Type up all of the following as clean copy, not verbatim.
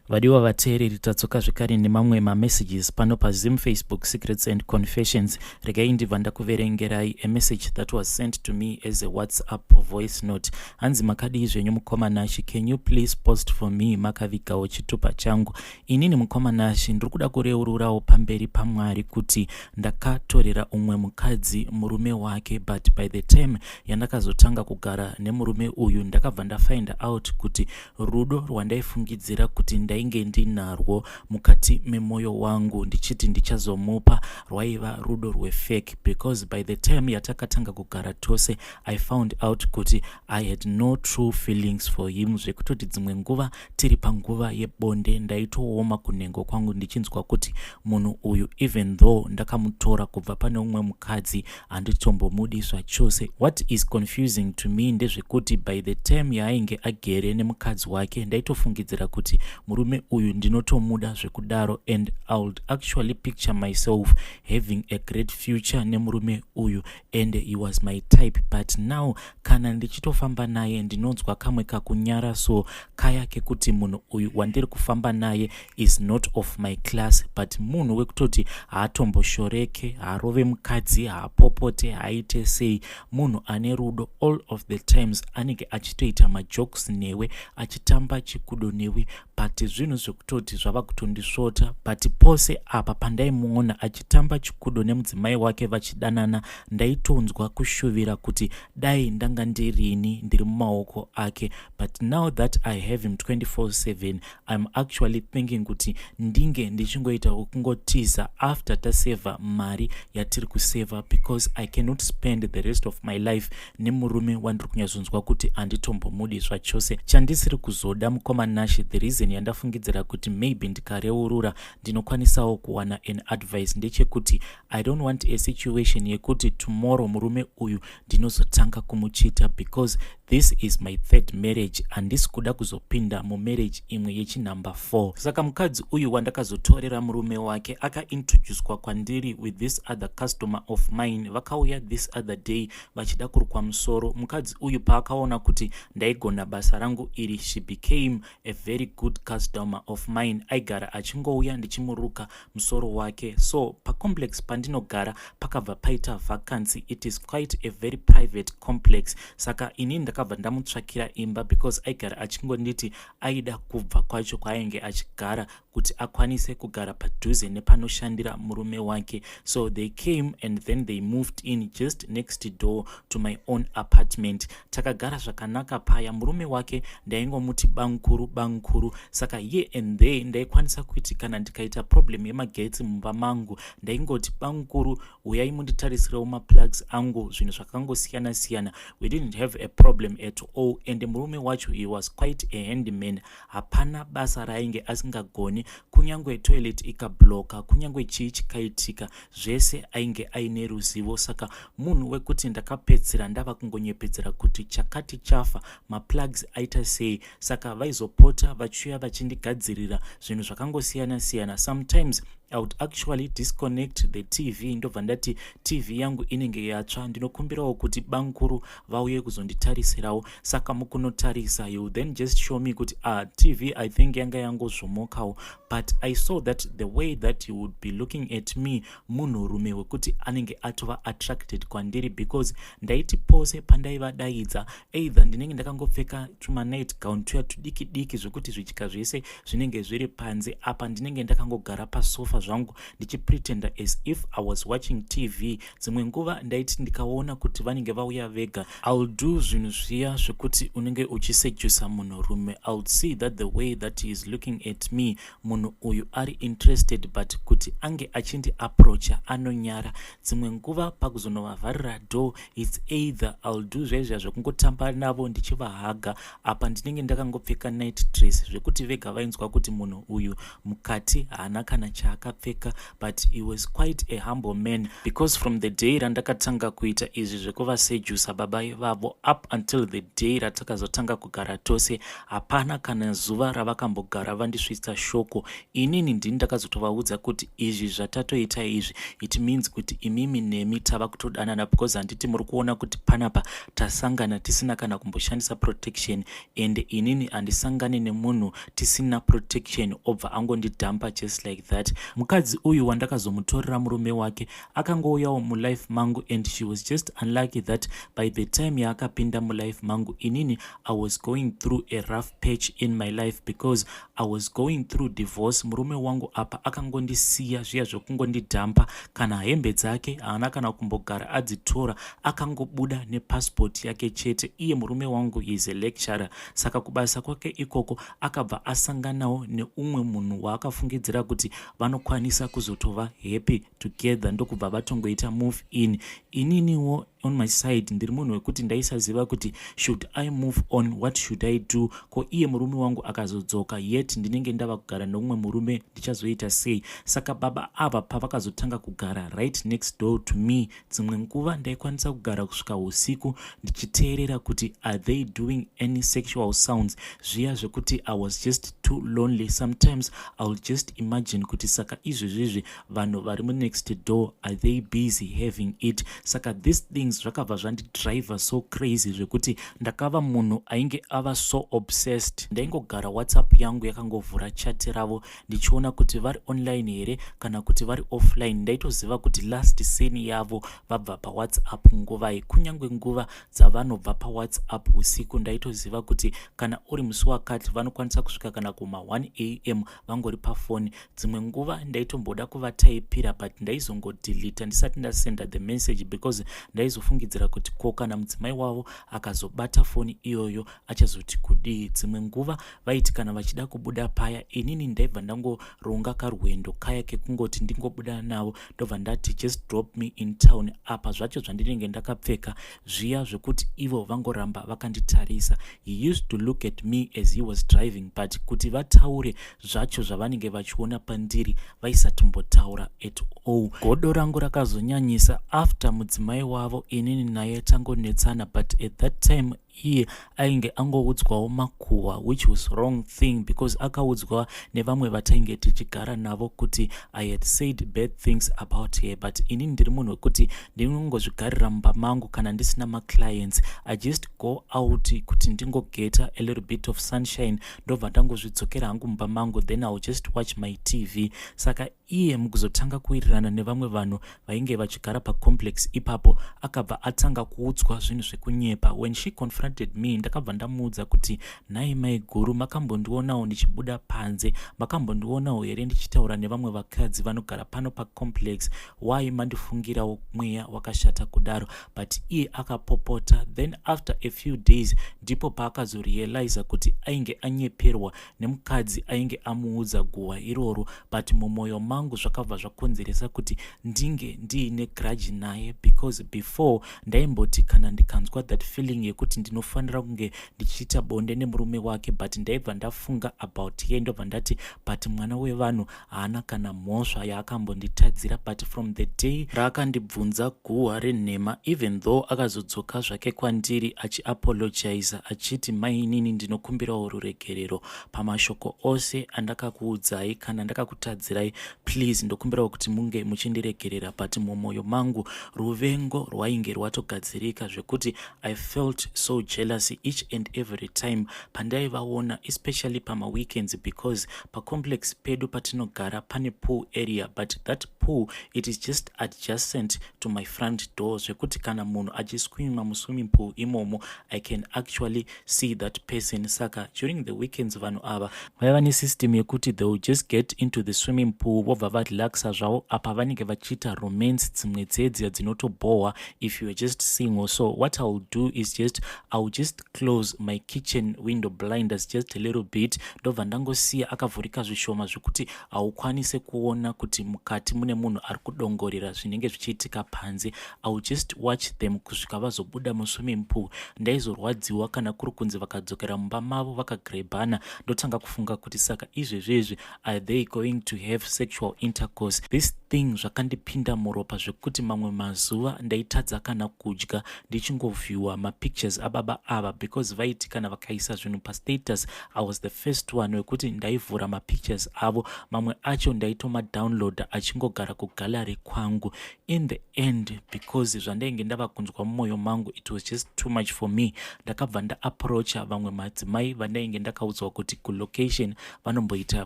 Vadiwa vateereri, tadzoka zvekare nemamwe mamessages pano paZim Facebook Secrets and Confessions. Regai ndibva ndakuverengerai a message that was sent to me as a WhatsApp voice note. Hanzi, "Makadii zvenyu mukoma Nashi? Can you please post for me makavigawo chitupa changu? Inini mukoma Nashi, ndiri kuda kureururawo pamberi paMwari kuti ndakatorera umwe mukadzi murume wake, but by the time yandakazotanga kugara nemurume uyu, ndakabva ndafind out kuti rudo rwandaifungidzira kuti ndainge ndinarwo mukati memwoyo wangu ndichiti ndichazomupa rwaiva rudo rwefake, because by the time yatakatanga kugara tose, I found out kuti I had no true feelings for him, zvekutoti dzimwe nguva tiri panguva yebonde ndaitooma kunhengo kwangu ndichinzwa kuti munhu uyu, even though ndakamutora kubva pane umwe mukadzi, handitombomudi zvachose. What is confusing to me ndezvekuti by the time yaainge agere nemukadzi wake, ndaitofungidzira kuti murume uyu ndinotomuda zvekudaro, and I would actually picture myself having a great future nemurume uyu, and he was my type. But now kana ndichitofamba naye, ndinonzwa kamwe kakunyara so kaya kekuti munhu uyu wandiri kufamba naye is not of my class, but munhu wekutoti haatomboshoreke, haarove mukadzi, haapopote, haaite sei, munhu ane rudo. All of the times anenge achitoita majokes newe, achitamba chikudo newe, but zvinhu zvekutoti zvava kutondisvota. But pose apa pandaimuona achitamba chikudo nemudzimai wake vachidanana, ndaitonzwa kushuvira kuti dai ndanga ndirini ndiri mumaoko ake. But now that I have him 24/7, I'm actually thinking kuti ndinge ndichingoita wekungotiza after tasevha mari yatiri kusevha, because I cannot spend the rest of my life nemurume wandiri kunyatsonzwa kuti handitombomudi zvachose. Chandisiri kuzoda, mukoma Nashi, the reason yandafungidzira kuti maybe ndikareurura ndinokwanisawo kuwana an advice, ndechekuti I don't want a situation yekuti tomorrow murume uyu ndinozotanga kumuchita, because this is my third marriage. Handisi kuda kuzopinda mumarriage imwe yechinumber 4." Saka mukadzi uyu wandakazotorera murume wake akaintroducwa kwandiri with this other customer of mine. Vakauya this other day vachida kurukwa musoro. Mukadzi uyu paakaona kuti ndaigona basa rangu iri, she became a very good customer of mine. Aigara achingouya ndichimuruka musoro wake. So pacomplex pandinogara pakabva paita vacancy. It is quite a very private complex. Saka inini ndakabva ndamutsvakira imba, because aigara achingonditi aida kubva kwacho kwaainge achigara kuti akwanise kugara padhuze nepanoshandira murume wake. So they came and then they moved in just next door to my own apartment. Takagara zvakanaka paya. Murume wake ndaingomuti bankuru, bankuru. Saka here and there ndaikwanisa kuti kana ndikaita problem yemagetsi mumba mangu, ndaingoti, "Bankuru, uyai munditarisirawo maplugs angu," zvinhu zvakangosiyana siyana. We didn't have a problem at all, and murume wacho, he was quite a handyman. Hapana basa raainge asingagoni. Kunyange toilet ikabloka, kunyange chii chikaitika, zvese ainge aine ruzivo. Saka munhu wekuti ndakapedzisira ndava kungonyepedzera kuti chakati chafa, maplugs aita sei. Saka vaizopota vachiuya vachindigadzirira zvinhu zvakangosiyana siyana. Sometimes I would actually disconnect the TV, ndobva ndati TV yangu inenge yatsva, ndinokumbirawo kuti bankuru vauye kuzonditarisirawo. Saka mukunotarisa, you then just show me kuti, "Ah, TV I think yanga yangozvomokawo." But I saw that the way that he would be looking at me, munhurume wekuti anenge atova attracted kwandiri, because ndaiti pose pandaivadaidza, either ndinenge ndakangopfeka tumanight gown tuya tudiki diki zvekuti zvidya zvese zvinenge zviri panze, apa ndinenge ndakangogara pasofa zvangu ndichipretenda as if I was watching TV. Dzimwe nguva ndaiti ndikaona kuti vanenge vauya vega, I will do zvinhu zviya zvekuti unenge uchisedusa munhurume. I would see that the way that he is looking at me, munhu uyu ari interested, but kuti ange achindiapproacha anonyara. Dzimwe nguva pakuzonovavharira door, it's either I will do zvaizviya zvekungotamba navo ndichivahaga, apa ndinenge ndakangopfeka night dress, zvekuti vega vainzwa kuti munhu uyu mukati haana kana chaakapfeka. akapfeka, but he was quite a humble man, because from the day randakatanga kuita izvi zvekuvaseducer baba ivavo up until the day ratakazotanga kugara tose, hapana kana zuva ravakambogara vandisvitsa shoko. Inini ndini ndakazotovaudza kuti izvi zvatatoita izvi, it means kuti imimi nemi tava kutodanana, because handiti muri kuona kuti panapa tasangana tisina kana kumboshandisa protection, and inini handisangani nemunhu tisina protection obva angondidhampa just like that. Mukadzi uyu wandakazomutorera murume wake akangouyawo mulife mangu, and she was just unlucky that by the time yaakapinda mulife mangu, inini I was going through a rough patch in my life, because I was going through divorce. Murume wangu apa akangondisiya zviya zvekungondidhampa. Kana hembe dzake haana kana kumbogara adzitora, akangobuda nepassport yake chete. Iye murume wangu is a lecturer, saka kubasa kwake ikoko akabva asanganawo neumwe munhu waakafungidzira kuti vanokwanisa kuzotova happy together, ndokubva vatongoita move in. Ininiwo on my side ndiri munhu wekuti ndaisaziva kuti should I move on, what should I do? Ko iye murume wangu akazodzoka, yet ndinenge ndava kugara neumwe murume, ndichazoita sei? Saka baba ava pavakazotanga kugara right next door to me, dzimwe nguva ndaikwanisa kugara kusvika usiku ndichiteerera kuti are they doing any sexual sounds, zviya zvekuti I was just too lonely. Sometimes I will just imagine kuti saka izvezvizvi vanhu vari munext door, are they busy having it? Saka these things zvakabva zvandidriver so crazy zvekuti ndakava munhu ainge ava so obsessed. Ndaingogara WhatsApp yangu yakangovhura chat ravo, ndichiona kuti vari online here kana kuti vari offline. Ndaitoziva kuti last seen yavo vabva paWhatsApp nguvai. Kunyange nguva dzavanobva paWhatsApp usiku, ndaitoziva kuti kana uri musi wakati vanokwanisa kusvika kana kuma1 am vangori pafoni. Dzimwe nguva ndaitomboda kuvataipira, but ndaizongodeleta ndisati ndasenda the message, because ndaizofungidzira kuti ko kana mudzimai wavo akazobata foni iyoyo achazoti kudii? Dzimwe nguva vaiti kana vachida kubuda paya, inini ndaibva ndangoronga karwendo kaya kekungoti ndingobuda navo, ndobva ndati, "Just drop me in town." Apa zvacho zvandinenge ndakapfeka zviya zvekuti ivo vangoramba vakanditarisa. He used to look at me as he was driving, but kuti vataure zvacho zvavanenge vachiona pandiri, vaisatombotaura at all. Godo rangu rakazonyanyisa after mudzimai wavo inini naye tangonetsana, but at that time iye ainge angoudzwawo makuhwa, which was wrong thing, because akaudzwa nevamwe vatainge tichigara navo kuti I had said bad things about her. But inini ndiri munhu wekuti ndinongozvigarira mumba mangu. Kana ndisina maclients, I just go out kuti ndingogeta a little bit of sunshine, ndobva ndangozvidzokera hangu mumba mangu, then I will just watch my TV. Saka iye mukuzotanga kuwirirana nevamwe vanhu vainge vachigara pacomplex ipapo, akabva atanga kuudzwa zvinhu zvekunyepa. When she confronted me, ndakabva ndamuudza kuti, "Nhai mai guru, makambondionawo ndichibuda panze? Makambondionawo here ndichitaura nevamwe vakadzi vanogara pano pacomplex? Why mandifungirawo mweya wakashata kudaro?" But iye akapopota. Then after a few days ndipo paakazorealiza kuti ainge anyeperwa nemukadzi ainge amuudza guhwa iroro. But mumwoyo mangu zvakabva zvakonzeresa kuti ndinge ndiine grudge naye, because before ndaimboti kana ndikanzwa that feeling yekuti ndinofanira kunge ndichiita bonde nemurume wake, but ndaibva ndafunga about ye, ndobva ndati, "But mwana wevanhu haana kana mhosva yaakambonditadzira." But from the day raakandibvunza guhwa renhema, even though akazodzoka zvake kwandiri achiapologiza achiti, "Mainini, ndinokumbirawo ruregerero pamashoko ose andakakuudzai. Kana ndakakutadzirai, please ndokumbirawo kuti munge muchindiregerera," but mumwoyo mangu ruvengo rwainge rwatogadzirika zvekuti I felt so jealous each and every time pandaivaona, especially pamaweekends, because pacomplex pedu patinogara pane pool area, but that pool, it is just adjacent to my front door, zvekuti kana munhu achiswima muswimming pool imomo, I can actually see that person. Saka during the weekends vanhu ava vaiva nesystem yekuti they will just get into the swimming pool, vobva varelaxa zvavo. Apa vanenge vachiita romance dzimwe dzedziya dzinotobhohwa if you are just single. So what I will do is just, I I will just close my kitchen window blinders just a little bit, ndobva ndangosiya akavhurika zvishoma zvekuti haukwanise kuona kuti mukati mune munhu ari kudongorera zvinenge zvichiitika panze. I will just watch them kusvika vazobuda muswimming pool. Ndaizorwadziwa kana kuri kunzi vakadzokera mumba mavo vakagrebhana. Ndotanga kufunga kuti saka izvezvezvi are they going to have sexual intercourse? This thing zvakandipinda muropa zvekuti mamwe mazuva ndaitadza kana kudya ndichingoviewa mapictures ababa ava, because vaiti kana vakaisa zvinhu pastatus, I was the first one wekuti ndaivhura mapictures avo. Mamwe acho ndaitomadownloada achingogara kugallery kwangu. In the end, because zvandainge ndava kunzwa mumwoyo mangu, it was just too much for me, ndakabva ndaapproacha vamwe madzimai vandainge ndakaudzwa kuti kulocation vanomboita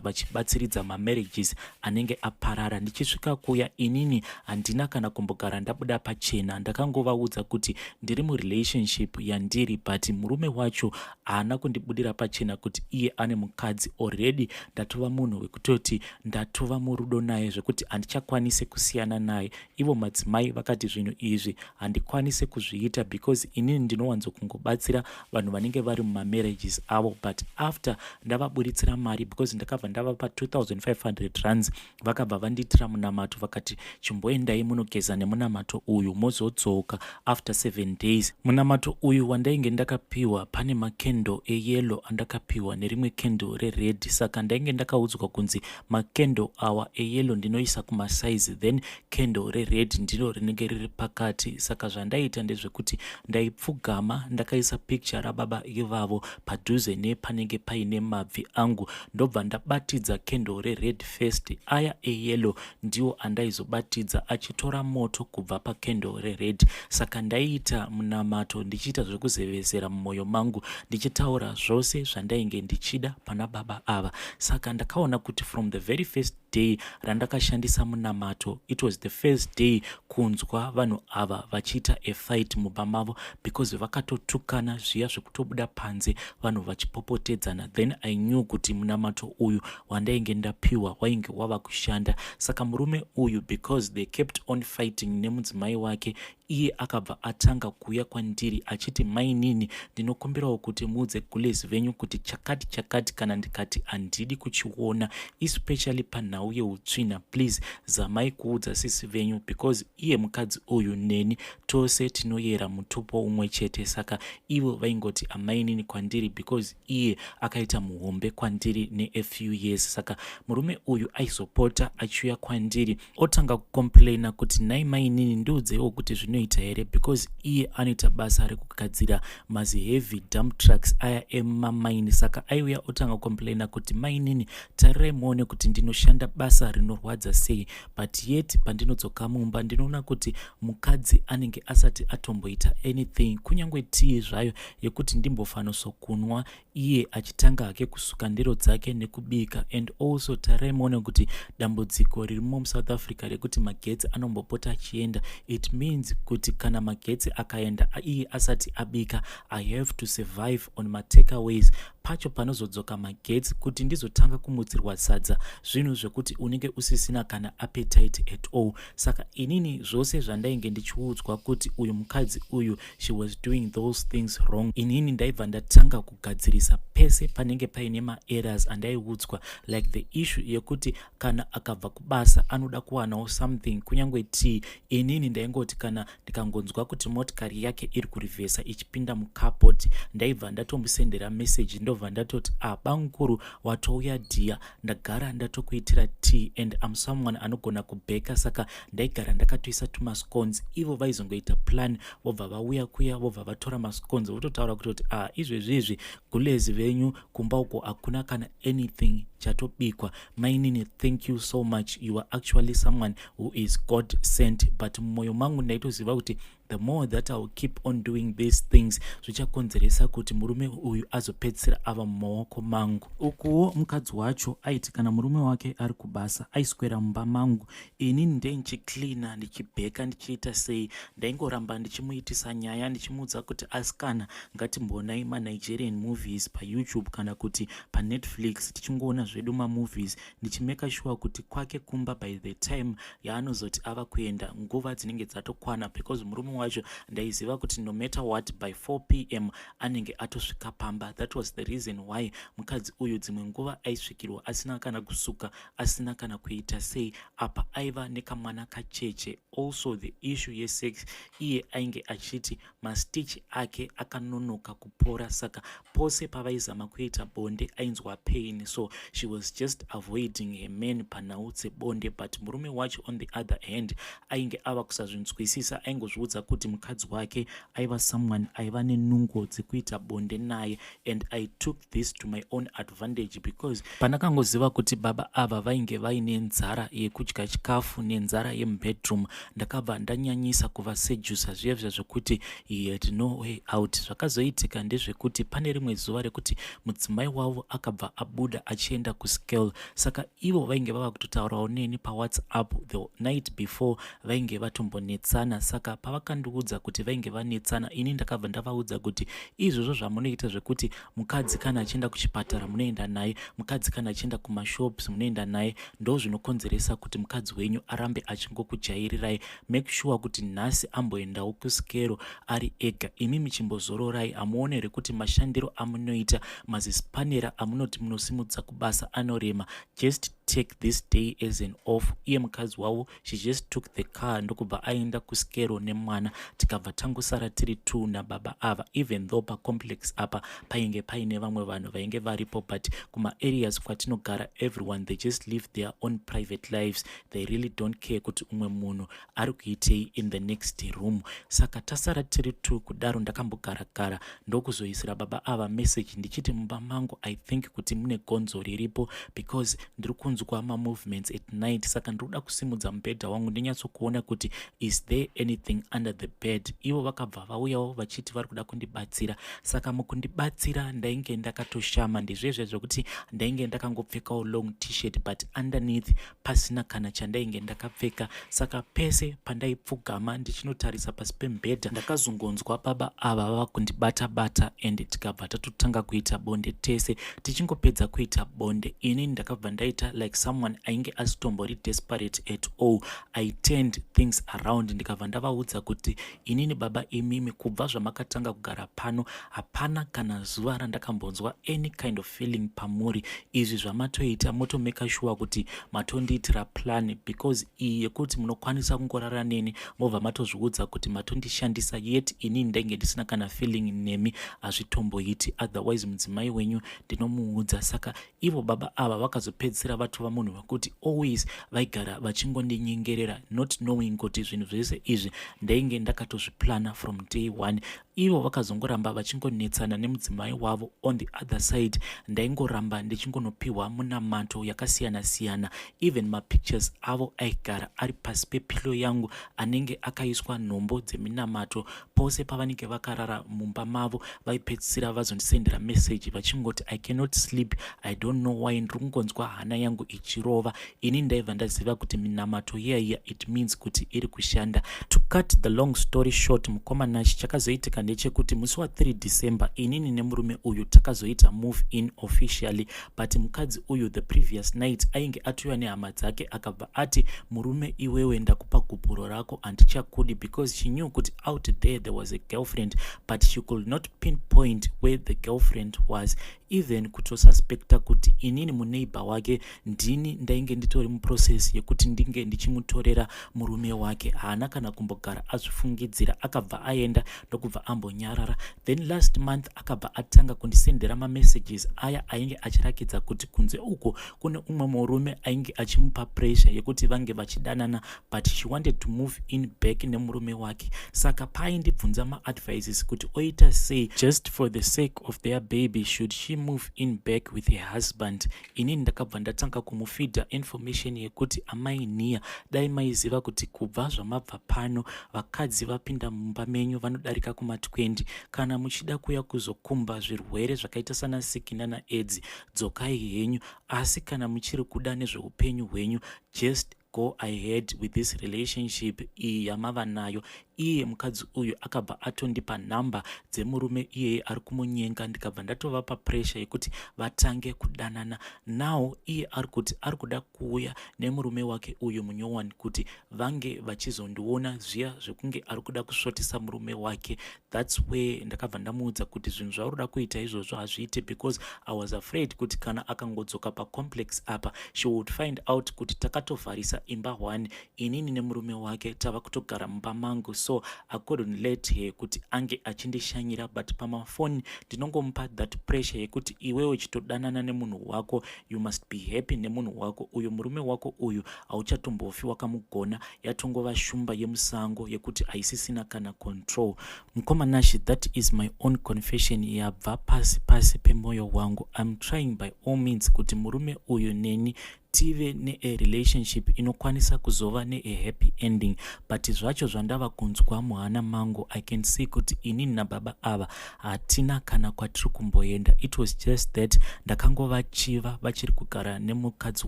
vachibatsiridza mamarriages anenge aparara. Ndichisvika kuya, inini handina kana kumbogara ndabuda pachena. Ndakangovaudza kuti ndiri murelationship yandiri, but murume wacho haana kundibudira pachena kuti iye ane mukadzi already. Ndatova munhu wekutoti ndatova murudo naye zvekuti handichakwanisi kusiyana naye. Ivo madzimai vakati zvinhu izvi handikwanisi kuzviita because inini ndinowanzokungobatsira vanhu vanenge vari mumamarriages avo. But after ndavaburitsira mari, because ndakabva ndavapa 2500 rands, vakabva vandiitira munamato, vakati chimboendai munogeza nemunamato uyu, mozodzoka after 7 days. Munamato uyu wandainge ndakapiwa, pane macandle eyellow andakapiwa nerimwe candle rered. Saka ndainge ndakaudzwa kunzi macandle awa eyellow ndinoisa kumasides, then candle rered ndiro rinenge riri pakati. Saka zvandaita ndezvekuti ndaipfugama ndakaisa picture rababa ivavo padhuze nepanenge paine mabvi angu, ndobva ndabatidza candle rered first. Aya eyellow ndiwo andaizobatidza achitora moto kubva pacandle rered. Saka ndaiita munamato ndichiita zvekuzevezera mumwoyo mangu, ndichitaura zvose zvandainge ndichida pana baba ava. Saka ndakaona kuti from the very first day randakashandisa munamato, it was the first day kunzwa vanhu ava vachiita a fight mumba mavo, because vakatotukana zviya zvekutobuda panze vanhu vachipopotedzana. Then I knew kuti munamato uyu wandainge ndapiwa wainge wava kushanda. Saka murume uyu, because they kept on fighting nemudzimai wake, iye akabva atanga kuuya kwandiri achiti, "Mainini, ndinokumbirawo kuti muudze gulezi venyu kuti chakati chakati kana ndikati handidi kuchiona, especially panhau yeutsvina. Please zamai kuudza sisi venyu, because iye mukadzi uyu neni tose tinoyera mutupo umwe chete." Saka ivo vaingoti amainini kwandiri because iye akaita muhombe kwandiri nea few years. Saka murume uyu aizopota achiuya kwandiri otanga kucomplaina kuti, "Nhai mainini, ndiudzeiwo kuti zvinoita here?" Because iye anoita basa rekugadzira maziheavy dump trucks aya emamaini. Saka aiuya otanga kucomplaina kuti, "Mainini, tarirai muone kuti ndinoshanda basa rinorwadza sei, but yet pandinodzoka mumba ndinoona kuti mukadzi anenge asati atomboita anything, kunyange tii zvayo yekuti ndimbofanosokunwa, iye achitanga hake kusuka ndiro dzake nekubika. And also tarirai muone kuti dambudziko ririmo muSouth Africa rekuti magetsi anombopota achienda. It means kuti kana magetsi akaenda iye asati abika, I have to survive on matakeaways. Pacho panozodzoka magetsi kuti ndizotanga kumutsirwa sadza, zvinhu zvekuti unenge usisina kana appetite at all." Saka inini zvose zvandainge ndichiudzwa kuti uyu mukadzi uyu, she was doing those things wrong, inini ndaibva ndatanga kugadzirisa pese panenge paine maerrors andaiudzwa, like the issue yekuti kana akabva kubasa anoda kuwanawo something, kunyange tii. Inini ndaingoti kana ndikangonzwa kuti motikari yake iri kurivhesa ichipinda mucarport, ndaibva ndatomusendera message, ndobva ndatoti, "Ah, bamukuru, watouya dhiya, ndagara ndatokuitira tea." And am someone anogona kubheka, saka ndaigara ndakatoisa tumascones. Ivo vaizongoita plan, vobva vauya kuya, vobva vatora mascones, vototaura kutoti, "Ah, izvezvizvi gulezi venyu kumba uko hakuna kana anything chatobikwa. Mainini, thank you so much, you are actually someone who is God sent." But mumwoyo mangu ndaitoziva kuti the more that I will keep on doing these things, zvichakonzeresa kuti murume uyu azopedzisira ava mumaoko mangu. Ukuwo mukadzi wacho aiti kana murume wake ari kubasa, aiswera mumba mangu. Inini ndenichicleana, ndichibheka, ndichiita sei. Ndaingoramba ndichimuitisa nyaya, ndichimuudza kuti, "Asikana, ngatimbonai maNigerian movies paYouTube kana kuti paNetflix," tichingoona zvedu mamovies, ndichimake sure kuti kwake kumba by the time yaanozoti ava kuenda, nguva dzinenge dzatokwana, because murume wacho ndaiziva kuti no matter what, by 4 p.m. anenge atosvika pamba. That was the reason why mukadzi uyu dzimwe nguva aisvikirwa asina kana kusuka, asina kana kuita sei. Apa aiva nekamwana kacheche. Also the issue yesex, iye ainge achiti mastitch ake akanonoka kupora, saka pose pavaizama kuita bonde ainzwa pain, so she was just avoiding her man panhau dzebonde. But murume wacho, on the other hand, ainge ava kusazvinzwisisa. Aingozviudza kuti mukadzi wake aiva someone aiva nenungo dzekuita bonde naye. And I took this to my own advantage, because pandakangoziva kuti baba ava vainge vaine nzara yekudya chikafu nenzara yemubedroom, ndakabva ndanyanyisa kuvasedusa zviya zviya zvekuti he had no way out. Zvakazoitika ndezvekuti pane rimwe zuva rekuti mudzimai wavo akabva abuda achienda kuscale, saka ivo vainge vava kutotaurawo neni paWhatsApp. The night before vainge vatombonetsana, saka pavakandiudza kuti vainge vanetsana, ini ndakabva ndavaudza kuti izvozvo zvamunoita zvekuti mukadzi kana achienda kuchipatara munoenda naye, mukadzi kana achienda kumashops munoenda naye, ndo zvinokonzeresa kuti mukadzi wenyu arambe achingokujairirai. Make sure kuti nhasi amboendawo kusikero ari ega, imi michimbozororai. Hamuone here kuti mashandiro amunoita, mazispanera amunoti munosimudza kubasa anorema? Just take this day as an off. Iye mukadzi wavo, she just took the car ndokubva aenda kusikero nemwana. Tikabva tangosara tiri two nababa ava, even though pacomplex apa painge paine vamwe vanhu vainge varipo, but kumaareas kwatinogara, everyone, they just live their own private lives. They really don't care kuti umwe munhu ari kuitei in the next room. Saka tasara tiri two kudaro, ndakambogara-gara ndokuzoisira baba ava message ndichiti mumba mangu I think kuti mune gonzo riripo, because ndiri kunzwa mamovements at night, saka ndiri kuda kusimudza mubhedha wangu ndinyatsokuona kuti is there anything under the bed. Ivo vakabva vauyawo vachiti vari kuda kundibatsira. Saka mukundibatsira ndainge ndakatoshama, ndizvezve zvekuti ndainge ndakangopfekawo long T-shirt, but underneath pasina kana chandainge ndakapfeka. Saka pese pandaipfugama ndichinotarisa pasi pemubhedha, ndakazongonzwa baba ava vava kundibata-bata and tikabva tatotanga kuita bonde tese. Tichingopedza kuita bonde, ini ndakabva ndaita like someone ainge asitombori desperate at all. I turned things around, ndikabva ndavaudza kuti inini, baba imimi, kubva zvamakatanga kugara pano, hapana kana zuva randakambonzwa any kind of feeling pamuri. Izvi zvamatoita, motomake sure kuti matondiitira plan, because iyi yekuti munokwanisa kungorara neni mobva matozviudza kuti matondishandisa, yet inini ndainge ndisina kana feeling nemi, hazvitomboiti. Otherwise mudzimai wenyu ndinomuudza. Saka ivo baba ava vakazopedzisira vatova munhu wekuti always vaigara vachingondinyengerera, not knowing kuti zvinhu zvese izvi ndainge ndakatozviplana from day one. Ivo vakazongoramba vachingonetsana nemudzimai wavo. On the other side, ndaingoramba ndichingonopiwa munamato yakasiyana-siyana. Even mapictures avo aigara ari pasi pepillow yangu, anenge akaiswa nhombo dzeminamato. Pose pavanenge vakarara mumba mavo, vaipedzisira vazondisendera meseji vachingoti, "I cannot sleep, I don't know why, ndiri kungonzwa hana yangu ichirova." Ini ndaibva ndaziva kuti minamato iyaiya, it means kuti iri kushanda. To cut the long story short, mukomanachi, chakazoitika ndechekuti musi wa3 December inini nemurume uyu takazoita move in officially. But mukadzi uyu the previous night ainge atouya nehama dzake, akabva ati, "Murume iwewe, ndakupa gupuro rako, handichakudi," because she knew kuti out there there was a girlfriend, but she could not pinpoint where the girlfriend was. Even kutosuspecta kuti inini muneighbor wake ndini ndainge nditori muprocess yekuti ndinge ndichimutorera murume wake, haana kana kumbogara azvifungidzira. Akabva aenda ndokubva ambonyarara. Then last month akabva atanga kundisendera mamessages aya ainge achirakidza kuti kunze uko kune umwe murume ainge achimupa pressure yekuti vange vachidanana, but she wanted to move in back nemurume wake. Saka paaindibvunza maadvices kuti oita sei, just for the sake of their baby, should she move in back with her husband, inini ndakabva ndatanga kumufeeda information yekuti, "Amai niya, dai maiziva kuti kubva zvamabva pano vakadzi vapinda mumba menyu vanodarika kuma20. Kana muchida kuya kuzokumba zvirwere zvakaita sana siki nanaaids, dzokai henyu. Asi kana muchiri kuda nezveupenyu hwenyu, just go ahead with this relationship iyi yamava nayo." Iye mukadzi uyu akabva atondipa nhamba dzemurume iyeye ari kumunyenga, ndikabva ndatovapa pressure yekuti vatange kudanana. Now iye ari kuti ari kuda kuuya nemurume wake uyu munyowani kuti vange vachizondiona, zviya zvekunge ari kuda kusvotesa murume wake. That's where ndakabva ndamuudza kuti zvinhu zvauri kuda kuita izvozvo hazviite, because I was afraid kuti kana akangodzoka pacomplex apa, she would find out kuti takatovharisa imba 1, inini nemurume wake tava kutogara mumba mangu. So I couldn't let her kuti ange achindishanyira, but pamafoni ndinongomupa that pressure yekuti iwewe chitodanana nemunhu wako, you must be happy nemunhu wako uyu. Murume wako uyu hauchatombofi wakamugona, yatongova shumba yemusango yekuti haisisina kana control. Mukoma Nashi, that is my own confession yabva pasi pasi pemwoyo wangu. I'm trying by all means kuti murume uyu neni tive nearelationship inokwanisa kuzova neahappy ending, but zvacho zvandava kunzwa muhana mangu, I can see kuti inini nababa ava hatina kana kwatiri kumboenda. It was just that ndakangovachiva vachiri kugara nemukadzi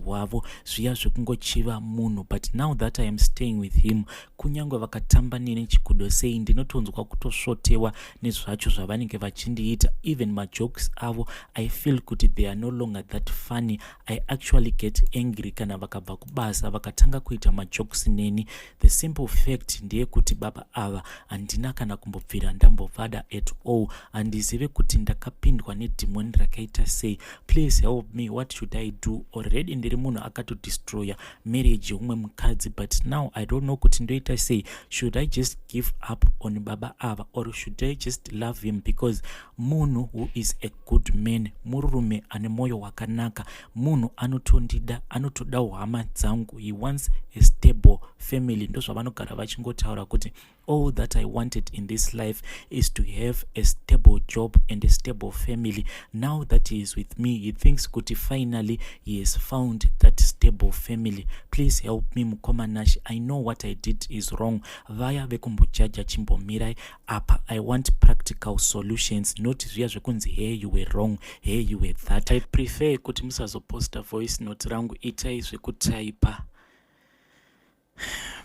wavo, zviya zvekungochiva munhu, but now that I am staying with him, kunyange vakatamba neni chikudo sei, ndinotonzwa kutosvotewa nezvacho zvavanenge vachindiita. Even majokes avo, I feel kuti they are no longer that funny. I actually get angry kana vakabva kubasa vakatanga kuita majokes neni. The simple fact ndeyekuti baba ava handina kana kumbobvira ndambovada at all. Handizive kuti ndakapindwa nedhimoni rakaita sei. Please help me. What should I do? Already ndiri munhu akatodestroya marriage yeumwe mukadzi, but now I don't know kuti ndoita sei. Should I just give up on baba ava or should I just love him? Because munhu who is a good man, murume ane mwoyo wakanaka, munhu anotondida, anotodawo hama dzangu. He wants a stable family. Ndozvavanogara vachingotaura kuti all that I wanted in this life is to have a stable job and a stable family. Now that he is with me, he thinks kuti finally he has found that stable family. Please help me, Mukoma Nash. I know what I did is wrong. Vaya vekumbojaja, chimbomirai apa. I want practical solutions, not zviya zvekunzi, "Hey, you were wrong. Hey, you were that." I prefer kuti musazoposta voice note rangu, itai zvekutaipa.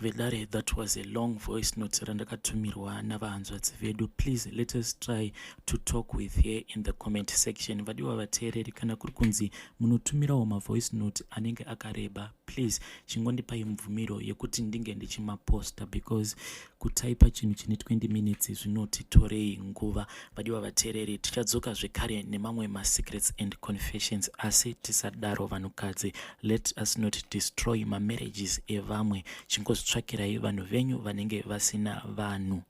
Vedare, that was a long voice note randakatumirwa navahanzvadzi vedu. Please let us try to talk with her in the comment section. Vadiwa vateereri, kana kuri kunzi munotumirawo mavoice note anenge akareba, please chingondipai mubvumiro yekuti ndinge ndichimaposta, because kutaipa chinhu chine 20 minutes zvinotitorei nguva. Vadiwa vateereri, tichadzoka zvekare nemamwe masecrets and confessions, asi tisadaro vanhukadzi. Let us not destroy mamarriages evamwe. Chingozvitsvakirai vanhu venyu vanenge vasina vanhu.